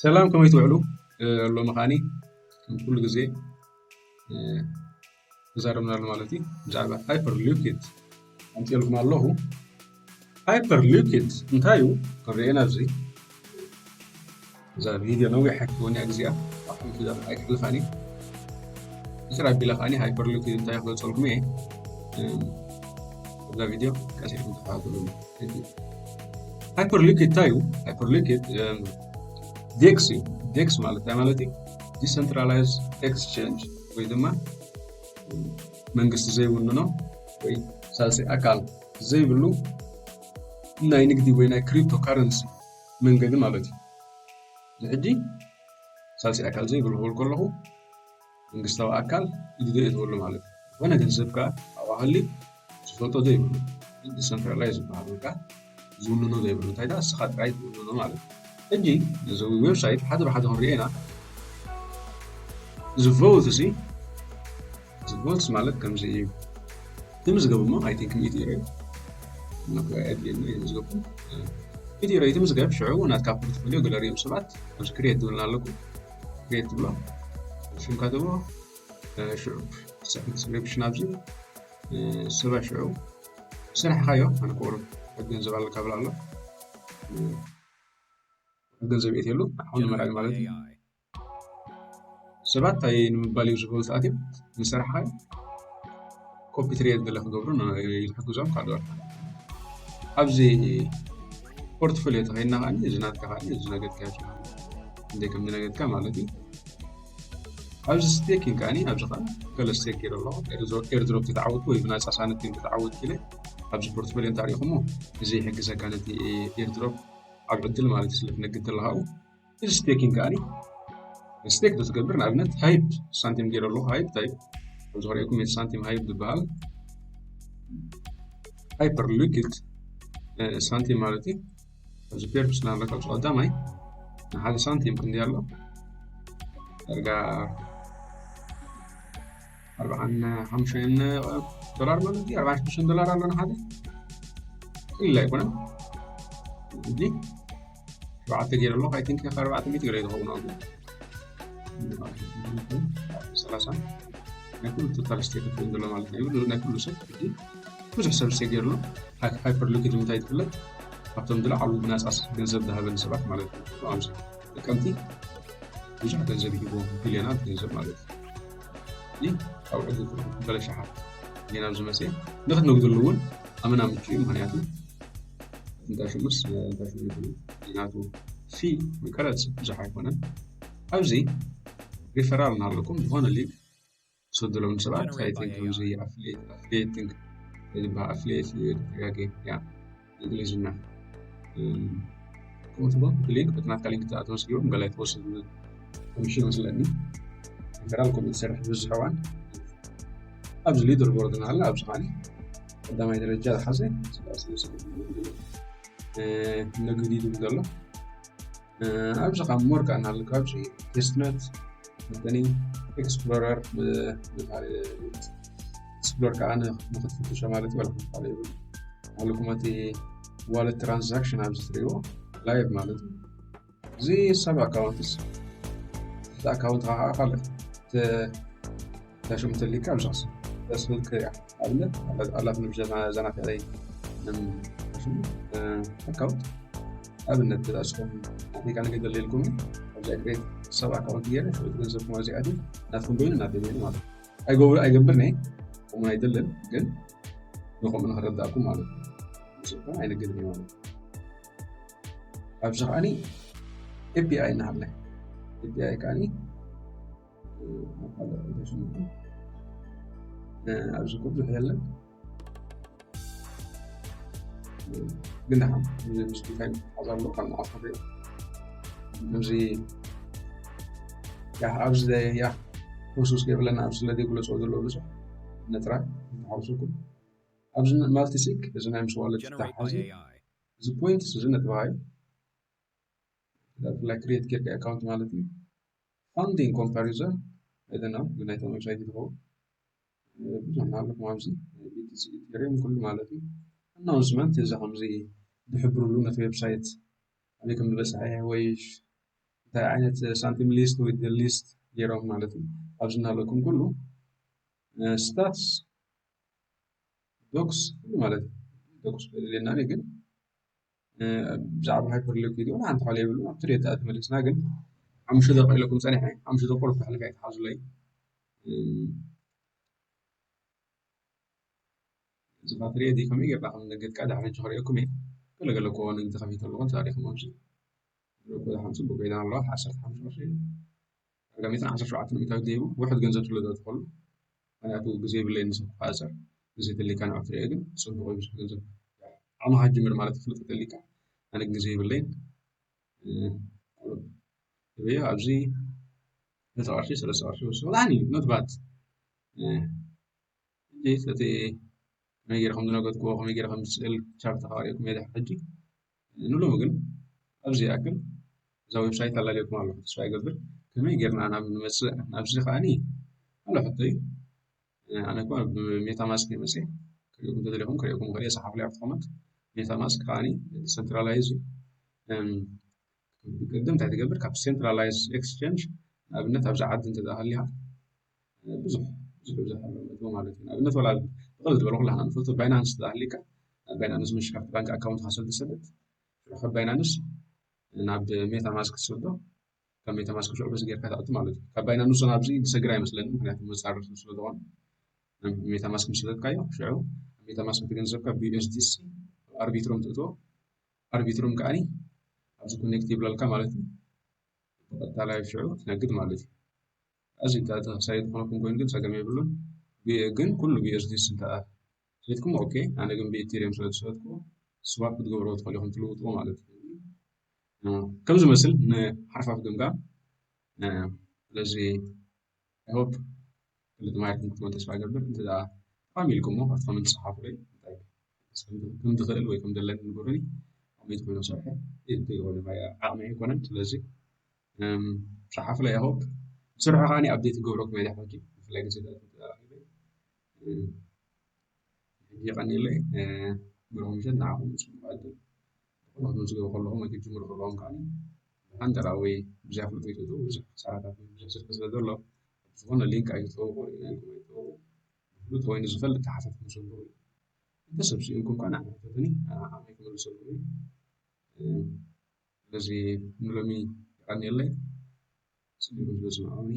ሰላም፣ ከመይ ትውዕሉ? ሎሚ ከዓኒ ከም ኩሉ ግዜ ተዛረብናሉ ማለት እዩ። ብዛዕባ ሃይፐርሊኩድ ኣምፅኤልኩም ኣለኹ። ሃይፐርሊኩድ እንታይ እዩ? ክንሪኤና ኣብዚ እዛ ቪድዮ ነዊሕ ኣይክትወንያ ግዜኣ ኣይክሕልፋኒ። ብስራ ኣቢላ ከዓኒ ሃይፐርሊኩድ እንታይ ክገልፀልኩም እየ። እዛ ቪድዮ ቀሲልኩም ተኸታተሉ። ሃይፐርሊኩድ እንታይ እዩ? ሃይፐርሊኩድ ዴክስ እዩ። ዴክስ ማለት እንታይ ማለት እዩ? ዲሰንትራላይዝ ኤክስቼንጅ ወይ ድማ መንግስቲ ዘይውንኖ ወይ ሳልሲ ኣካል ዘይብሉ ናይ ንግዲ ወይ ናይ ክሪፕቶ ካረንሲ መንገዲ ማለት እዩ። ሕጂ ሳልሲ ኣካል ዘይብሉ ክብል ከለኹ መንግስታዊ ኣካል ኢዱ ዶ እዩ ዝብሉ ማለት እዩ። ዝኾነ ገንዘብ ከዓ ኣብኡ ሃልዩ ዝፈልጦ ዘይብሉ ዲሰንትራላይዝ ዝበሃል ወይ ከዓ ዝውንኖ ዘይብሉ እንታይ ደኣ ንስኻ ጥራይ ትውንኖ ማለት እዩ። ሕጂ ነዚ ዌብሳይት ሓደ ብሓደ ክንሪኦ ኢና። እዚ ቮት እዚ እዚ ቮትስ ማለት ከምዚ እዩ። ትምዝገቡ እሞ ኣይ ቲንክ ሚእቲ ዩሮ እዩ። ምዝገቡ ሚእቲ ዩሮ እዩ ትምዝገብ። ሽዑ ናትካ ፖርትፎሊዮ ገለሪኦም ሰባት ኣብዚ ክሬት ትብልና ኣለኩም። ክሬት ትብሎ ሽምካ ትብሎ ሽዑ ሰብስክሪፕሽን ኣብዚ ሰባ ሽዑ ስራሕኻዮ ኣነ ቁሩብ ገንዘብ ኣለካ ብላ ኣሎ። ገንዘብ የትየሉ ኣሁን መራዊ ማለት እዩ። ሰባት እንታይ ንምባል እዩ ዝፈልጥ ኣትዮም ንስራሕኻ ኮፒ ትሪኤት ገለ ክገብሩ ይሕግዞም ካልኦት። ኣብዚ ፖርትፎሊዮ ተኸይድና ከዓኒ እዚ ናትካ ከዓኒ እዚ ነገድካ እንደ ከም ዝነገድካ ማለት እዩ። ኣብዚ ስቴኪንግ ከዓኒ ኣብዚ ከዓ ገለ ስቴክ ገይረ ኣለኹ። ኤርድሮፕ ተተዓወትኩ ወይ ብናፃ ሳንቲም ተተዓወትኩ ኢለ ኣብዚ ፖርትፎሊዮ እንተሪኢኹሞ እዚ ይሕግዘካ ነቲ ኤርድሮፕ ኣብ ዕድል ማለት እዩ። ስለ ትነግድ ተለካ እዚ ስቴኪንግ ከዓኒ ስቴክ ዶ ትገብር ንኣብነት ሃይፕ ሳንቲም ገይረ ኣለኹ። ሃይፕ እንታይ እዩ? ኣብዚ ከርእየኩም እቲ ሳንቲም ሃይፕ ዝበሃል ሃይፐር ሊኩድ ሳንቲም ማለት እዩ። ኣብዚ ፔርፕስ ናለካ ኣብዚ ቀዳማይ ንሓደ ሳንቲም ክንዲ ኣሎ ዳርጋ ኣርባዓን ሓሙሽተን ዶላር ማለት እዩ። ኣርባዓን ሓሙሽተን ዶላር ኣሎ ንሓደ ኢላ ኣይኮነን። እዚ ሸውዓተ ገይረ ኣለኹ። ኣይ ቲንክ ኣርባዕተ ሚእቲ ገለ ዝኸውን ኣብኡ ሰላሳ ናይ ኩሉ ቶታል ስቴክ ኮይኑ ዘሎ ማለት እዩ። ናይ ኩሉ ሰብ ግዲ ብዙሕ ሰብ ስቴክ ገይሩ ኣሎ። ሃይፐር ሊኩድ እንታይ ትፍለጥ ካብቶም ዝለዓሉ ናፃ ገንዘብ ዝሃበኒ ሰባት ማለት እዩ። ኣብዚ ተጠቀምቲ ብዙሕ ገንዘብ ይህቦም ቢልዮናት ገንዘብ ማለት እዩ። ካብ ዕድል በለ ሸሓት ጌና ኣብዚ መፅእ ንክትነግድሉ እውን ኣመና ምቹ እዩ። ምክንያቱ እንዳ ሽሙስ እንዳ ሽሙ ይኹን ናቱ ፊ ወይ ቀረፅ ብዙሕ ኣይኮነን። ኣብዚ ሪፈራል እናሃለኩም ዝኾነ ሊንክ ትሰድሎም ሰባት ኣይ ቲንክ ከምዚ ኣፍሌቲንግ ዝበሃል ኣፍሌት ተጋጌ ያ እንግሊዝኛ ከምኡ ትቦ ሊንክ በቲ ናትካ ሊንክ ተኣተወ ስጊቦም ገላይ ትወስድ ኮሚሽን መስለኒ ሪፈራል ኮሚት ዝሰርሕ ብዙሕ እዋን ኣብዚ ሊደር ቦርድ እናሃለ ኣብዚ ካኒ ቀዳማይ ደረጃ ዝሓዘ ነግዲ ይብል ዘሎ። ኣብዚ ካብ ሞር ከዓ እናሃለካ ኣብዚ ቴስትነት መጠኒ ኤክስፕሎረር ኤክስፕሎር ከዓ ንክትፍትሾ ማለት እዩ። ወላ ካልእ ይብል ኣለኩም እቲ ዋለት ትራንዛክሽን ኣብዚ ትሪእዎ ላይቭ ማለት እዩ። እዚ ሰብ ኣካውንትስ እቲ ኣካውንት ከዓ ካልእ ተሽሙ ተሊካ ኣብዚ ክስ ስልክ እያ ኣብነት ኣላት ንብሸ ዘናፊዕለይ ሽሙ ኣካውንት ኣብነት ተዛስኩም ኣፍሪካ ንገደል ኢልኩም ኣብዚ ክሬት ሰብ ኣካውንት ገይረ ሽዑ ገንዘብኩም ኣብዚ ኣትዩ ናትኩም ኮይኑ ናተይ ኮይኑ ማለት እዩ። ኣይገብር ኣይገብር ነይ ከምኡ ኣይደልን ግን ንከምኡ ንክረዳእኩም ማለት እዩ። ንስልኩም ኣይነግድን እዩ ማለት እዩ። ኣብዚ ከዓኒ ኤፒኣይ እናሃለ ኤፒኣይ ከዓኒ ኣብዚ ብዙሕ የለን ግን ደሓን ምስቲ እንታይ ሓዝ ኣሎ ካብ ንዓት ክሪኦ ከምዚ ያ ኣብዚ ያ ፕሮሰስ ከይብለና ኣብዚ ስለ ዘይግለፅኦ ዘለዎ ብዙሕ ነጥራ ንሓውስኩም ኣብዚ ማልቲሲክ እዚ ናይ ምስ ዋለት ተሓዚ እዚ ፖይንትስ እዚ ነጥብኻ እዩ ብፍላይ ክሪኤት ጌርካ ኣካውንት ማለት እዩ። ፋንዲንግ ኮምፓሪዞን ኣይደና ናይቶም ዌብሳይት ዝኸውን ብዙሕ ናለኩም ኣብዚ ቢቲሲ ኢቴሪየም ኩሉ ማለት እዩ። ኣናውንስመንት እዚ ከምዚ ዝሕብርሉ ነቲ ዌብሳይት ኣበይ ከም ዝበፅሐ ወይ እንታይ ዓይነት ሳንቲም ሊስት ወይ ሊስት ገይሮም ማለት እዩ። ኣብዚ እናሃለኩም ኩሉ ስታትስ ዶክስ ኩሉ ማለት እዩ። ዶክስ የድልየና ግን ብዛዕባ ሃይፐር ሊኩዊድ እውን ሓንቲ ሓለ የብሉ ኣብቲ ሬት ተመሊስና ግን ሓሙሽተ ደቂ ኢለኩም ፀኒሐ ሓሙሽተ ደቂ ቁሩብ ተሕልፍ ኣይትሓዙለይ። እዚ ባትሪ እዚ ከመይ ጌርና ከም ንግድካ ድሕሪ ሕጂ ክርእየኩም እየ። ገለገለ እኮ ንግዲ ከፊተ ኣለኹ ተዛሪኹም ኣብዚ ረኮ ሓንቲ ጽቡቅ ኮይና ኣለዋ ዓሰርተ ሓሙሽተ ቅርሺ ዳርጋ ሚእትን ዓሰርተ ሸውዓተ ሚእታዊት ደይቡ ውሕድ ገንዘብ ስለ ዘትኸሉ ምክንያቱ ግዜ የብለይ ንስብ ክፋፀር ግዜ ተሊካ ንዕትሪኦ ግን ፅቡቅ እዩ ብዙሕ ገንዘብ ዓቕምኻ ጅምር ማለት ፍልጥ ተሊካ ኣነ ግዜ የብለይን ትበዮ ኣብዚ ክልተ ቅርሺ ሰለስተ ቅርሺ ወስዱ ዳኒ ኖት ባድ ሕጂ እቲ ከመይ ገይረ ከም ዝነገርኩዎ ከመይ ገይረ ከም ዝስእል ቻርት ተኻሪእኩም እየ ድሕሪ ሕጂ ንሎሚ ግን ኣብዚ ይኣክል እዛ ዌብሳይት ኣላለኩም ኣለኹ ተስፋ ይገብር ከመይ ጌርና ናብ ንመፅእ ናብዚ ከዓኒ ኣሎ ሕቶ እዩ ኣነ እኮ ብሜታ ማስክ ይመፅእ ክሪእኩም ተደሊኹም ክሪእኩም ክእል ሰሓፍለ ኣብቲ ኮመንት ሜታ ማስክ ከዓኒ ዲሰንትራላይዝ እዩ ብቅድም እንታይ ትገብር ካብ ሴንትራላይዝ ኤክስቸንጅ ንኣብነት ኣብዚ ዓዲ እንተ ሃሊኻ ብዙሕ ብዙሕ ብዙሕ ኣሎ ማለት እዩ ንኣብነት ወላ ብቅል ዝበለ ኩላና ንፈልጦ ባይናንስ ተሃሊካ ባይናንስ ምሽ ካብቲ ባንክ ኣካውንት ካሰል ትሰደድ ካብ ባይናንስ ናብ ሜታ ማስክ ትሰዶ ካብ ሜታ ማስክ ሽዑ በዚ ጌርካ ተኣቱ ማለት እዩ ካብ ባይናንስ ናብዚ ዝሰግር ኣይመስለኒ ምክንያቱ መፃረፍ ስለዝኾነ ሜታ ማስክ ምስለጥካዮ ሽዑ ሜታ ማስክ ትገንዘብካ ብዩኤስዲሲ ኣርቢትሮም ትእትዎ ኣርቢትሮም ከዓኒ ኣብዚ ኮኔክት ይብለልካ ማለት እዩ ብቀጥታ ላይቭ ሽዑ ትነግድ ማለት እዩ እዚ ሳይት ዝኾነኩም ኮይኑ ግን ፀገም የብሉን ግን ኩሉ ብዩኤስዲሲ እንተ ሰይትኩም ኦኬ ኣነ ግን ብኢቴሪየም ስለ ዝሰትኩ ስዋፕ ክትገብርዎ ትኽእሉ ኢኹም ትልውጥዎ ማለት እዩ ከም ዝመስል ንሓርፋፍ ግምጋም ስለዚ ሆፕ ክልተ ማየትኩም ክትኮን ተስፋ ገብር እንተ ተቐሚልኩሞ ኣብቲ ኮመንት ፀሓፉለይ ከም ትኽእል ወይ ከም ዘለኒ ንገሩኒ ኣሜት ኮይኑ ሰርሐ ይሆን ዓቕሚ ኣይኮነን ስለዚ ፀሓፉለይ ሆፕ ስርሑ ከዓኒ ኣብዴት ገብረኩም እየ ሕጂ ብፍላይ ግዜ ሕጂ ቀኒለይ ብሩኽ ምሸት ንዓኹም ፅቡቕ ዕድል ዝኾነ ክትምዝገቡ ከለኹም ወይ ክትጅምሩ ከለኹም ከዓኒ ብሃንደራ ወይ ብዘይ ኣፍልጦ ይትእትዉ ብዙሕ ክሳራታት ብዙሕ ስርሒ ስለ ዘሎ ዝኾነ ሊንክ ኣይትጠውቁ ሪኢናልኩም ኣይትጠውቁ ፍሉጥ ኮይኑ ዝፈልጥ ተሓታትኩም ስንብሩ እንተ ሰብ ስኢንኩም ከዓ ንዓና ሕተቱኒ ኣነ ከዓ ከመይ ክምልሰልኩም እዩ ስለዚ ንሎሚ የቐንየለይ ስኢንኩም ስለ ዝሰማዕኹምኒ